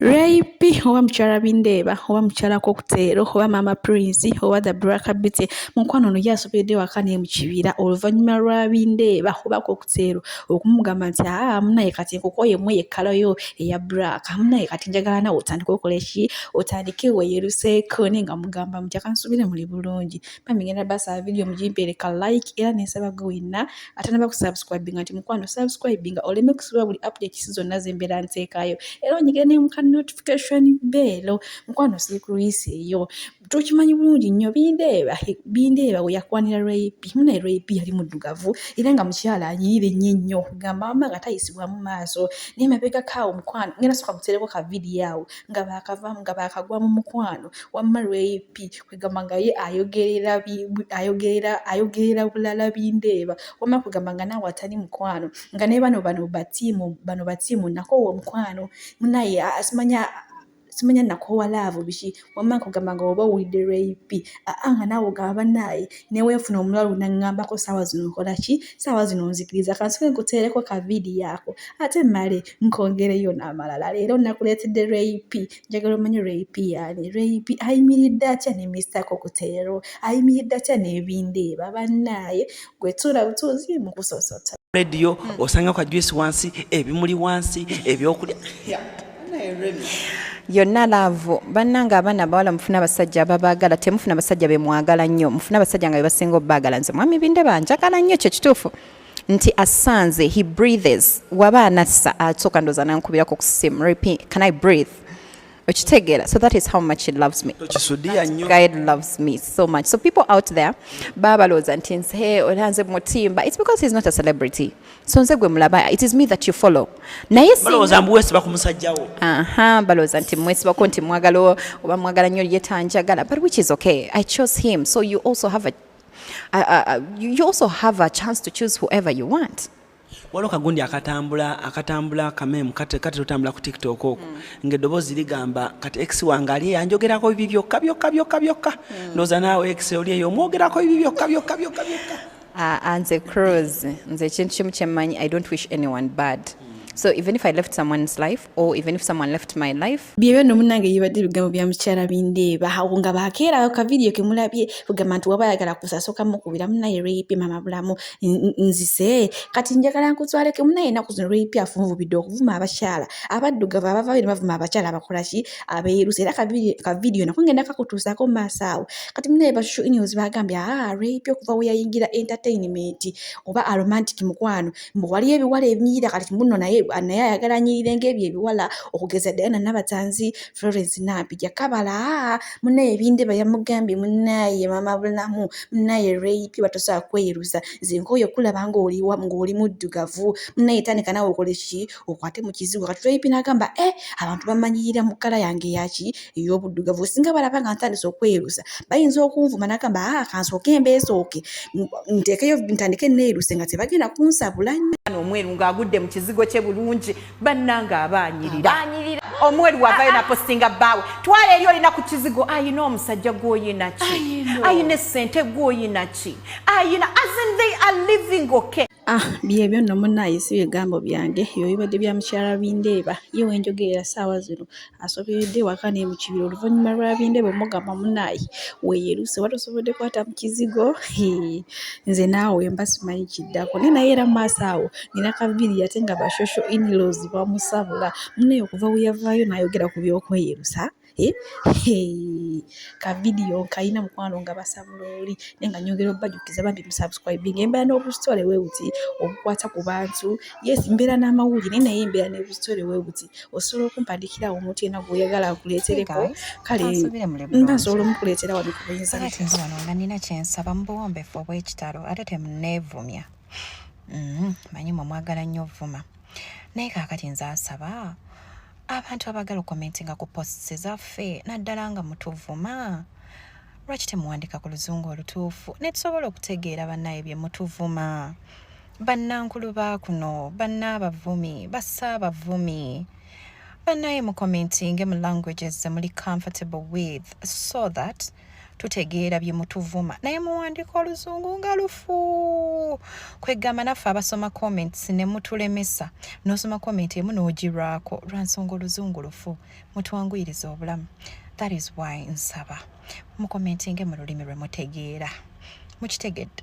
Ray P oba mukyala Bindeeba oba mukyala Cocktail oba Maama Prince oba The Black Beauty, mukwano ono ye asoberedde waka ne mu kibira oluvannyuma lwa Bindeeba oba Cocktail okumugamba nti aa munnaye kati nkukooye mweyo ekkala yo eya black, munnaye kati njagala naawe otandike okole ki, otandike weeyeruseeko. Naye nga mugamba mutya? Kansuubire muli bulungi. Bambi ngenda basaba vidiyo mugimpeere ka like, era nensaba gwe wenna atanaba kusubscribinga nti mukwano subscribinga oleme kusubwa buli updates zonna zembeera nteekayo, era onyigire ne muka notification bell. Mukwano sikulwisa eyo, tukimanyi bulungi nnyo Bindeeba, Bindeeba we yakwanira Ray P. Munaye Ray P yali muddugavu era nga mukyala anyirira ennyo ennyo, gamba wamma nga tayisibwamu maaso. Naye mabegako awo, mukwano, ngenda sooka kuteereko ka vidiyo awo nga baakavaamu, nga baakagwa mu mukwano. Wamma Ray P kwegamba nga ye ayogerera ayogerera ayogerera bulala Bindeeba. Wamma kwegamba nga naawe atali mukwano nga ne bano batiimu, bano batiimu nakoowa omukwano, munaye simanya simanya nakoowa love biki. Wamma nkugamba nga oba owulidde Ray P aa nga naawe ogamba bannaaye neweefuna omulalu naŋŋambako ssaawa zino nkola ki, ssaawa zino nzikiriza. Kansooke nkuteereko ka vidiyo ako ate mmale nkongereyo n'amalala. Leero nakuleetedde Ray P. Njagala omanye Ray P y'ani. Ray P ayimiridde atya ne Mr Cocktail? Ayimiridde atya n'Ebindeeba? Bannaaye gwe tuula butuuzi mu kusoosota. Radio osanga ka juice wansi, ebimuli wansi, ebyokulya. Yonna love. Bannange abaana abawala, mufune abasajja ababaagala. Temufuna abasajja be mwagala nnyo, mufune abasajja nga be basinga obbaagala. Nze mwami Bindeba njagala nnyo. Kyo kituufu nti asanze he breathes, waba anassa asooka ndooza nankubirako ku simu, "Repeat, can I breathe?" Okitegeera? So that is how much he loves me. Tokisudiya nnyo. Guy loves me so much. So people out there baba balowooza nti nze era nze mutimba. It's because he's not a celebrity. So nze gwe mulaba, it is me that you follow. Naye balowooza mbu weesiba ku musajjawo. Aha, balowooza nti mwesibako, nti mwagala oba mwagala nnyo, ye tanjagala, but which is okay. I chose him, so you also have a chance to choose whoever you want. Waliwo kagundi akatambula ka meme kati otambula ku TikTok okwo ng'eddoboozi ligamba, "Kati ex wange ali yanjogerako bibi byokka byokka byokka byokka." Ndowooza naawe ex oli eyo omwogerako bibi byokka byokka byokka byokka. Ah, nze Cruz, nze ekintu kimu kyemmanyi, I don't wish anyone bad. So even if I left someone's life or even if someone left my life, Byebyo nno munnange, bibadde ebigambo bya mukyala Bindeeba awo nga bakeera ka vidiyo ke mulabye kugamba nti waba ayagala kusasooka mukubira. Munnaye Ray P, mama bulamu, nzise kati njagala nkutwaleko. Munnaye ennaku zino Ray P afunvubidde okuvuma abakyala abaddugavu abavaayo ne bavuma abakyala abakola ki, abeerusa. Era ka vidiyo nako ngenda kakutuusaako mu maaso awo. Kati munnaye ba social news bagambye aa Ray P okuva we yayingira entertainment oba aromantic mukwano, mbu waliyo ebiwala ebinyirira. Kati muno naye ayagala anyirire ng'ebyo ebiwala, okugeza Diana Nabatanzi, Florence Nampija Kabala. Munnaye Ebindeba yamugambye, "Munnaye mama bulamu, munnaye Ray P, batosobola kweyerusa. Nze nkooye okulaba ng'oli muddugavu. Munnaye tandika naawe okole ki, okwate mu kizigo." Kati Ray P n'agamba, "E abantu bamanyirira mu kkala yange yaki, ey'obuddugavu. Singa balaba nga ntandise okweyerusa bayinza okunvuma." N'agamba, "Aa kansooke mbeesooke nteekeyo ntandike neeruse nga tebagenda kunsabula nnyo." Omweru ng'agudde mu kizigo kye bulungi, bannange abaanyirira. Omweru wavayo napostinga bbaawe, twala eri olina ku kizigo, ayina omusajja gw'oyina ki, ayina essente gw'oyina ki, ayina, as in they are living okay. Ah, byebyo nno munnaaye, si bigambo byange, ebyo bibadde bya mukyala Bindeeba. Ye wenjogerera ssaawa zino asoberedde waka ne mu kibira oluvannyuma lwa Bindeeba omugamba, "Munnaaye weeyeruse, oba tosobodde kwata mu kizigo." Hee, nze naawe mba simanyi kiddako. Naye era mu maaso awo nina ka vidiyo ate nga ba social in-laws bamusabula. Munnaye okuva we yavaayo n'ayogera ku by'okweyerusa, eh, hee, ka vidiyo nkayina mukwano nga basabula oli. Naye nga nyongera obbajjukiza bambi musubscribinge. Embeera n'obusitole bwe buti obukwata ku bantu. Yes, mbeera n'amawulire, naye mbeera n'obusitole bwe buti. Osobola okumpandiikirawo omuntu yenna gw'oyagala nkuleetereko. Kale Kansubire muli mba bulungi. nsobola omukuleetera wano ku buyinza. Kakati nze wano nga nina kyensaba mu buwombeefu obw'ekitalo, ate temunneevumya. Manyi mwe mwagala nnyo ovuma, naye kaakati nze asaba abantu abaagala okucommentinga ku posts zaffe, naddala nga mutuvuma, lwaki temuwandika ku luzungu olutuufu ne tusobola okutegeera? Bannaye bye mutuvuma, bannankulu ba kuno, bannaabavumi, bassaabavumi, bannaye mucommentinge mu languages ze muli comfortable with so that Tutegeera bye mutuvuma naye muwandiika oluzungu nga lufu. Kwegamba naffe abasoma comments ne mutulemesa n'osoma comment emu n'ogirwako lwa nsonga oluzungu lufu. Mutwanguyiriza obulamu. That is why nsaba mukomentinge mu lulimi lwe mutegeera. Mukitegedde?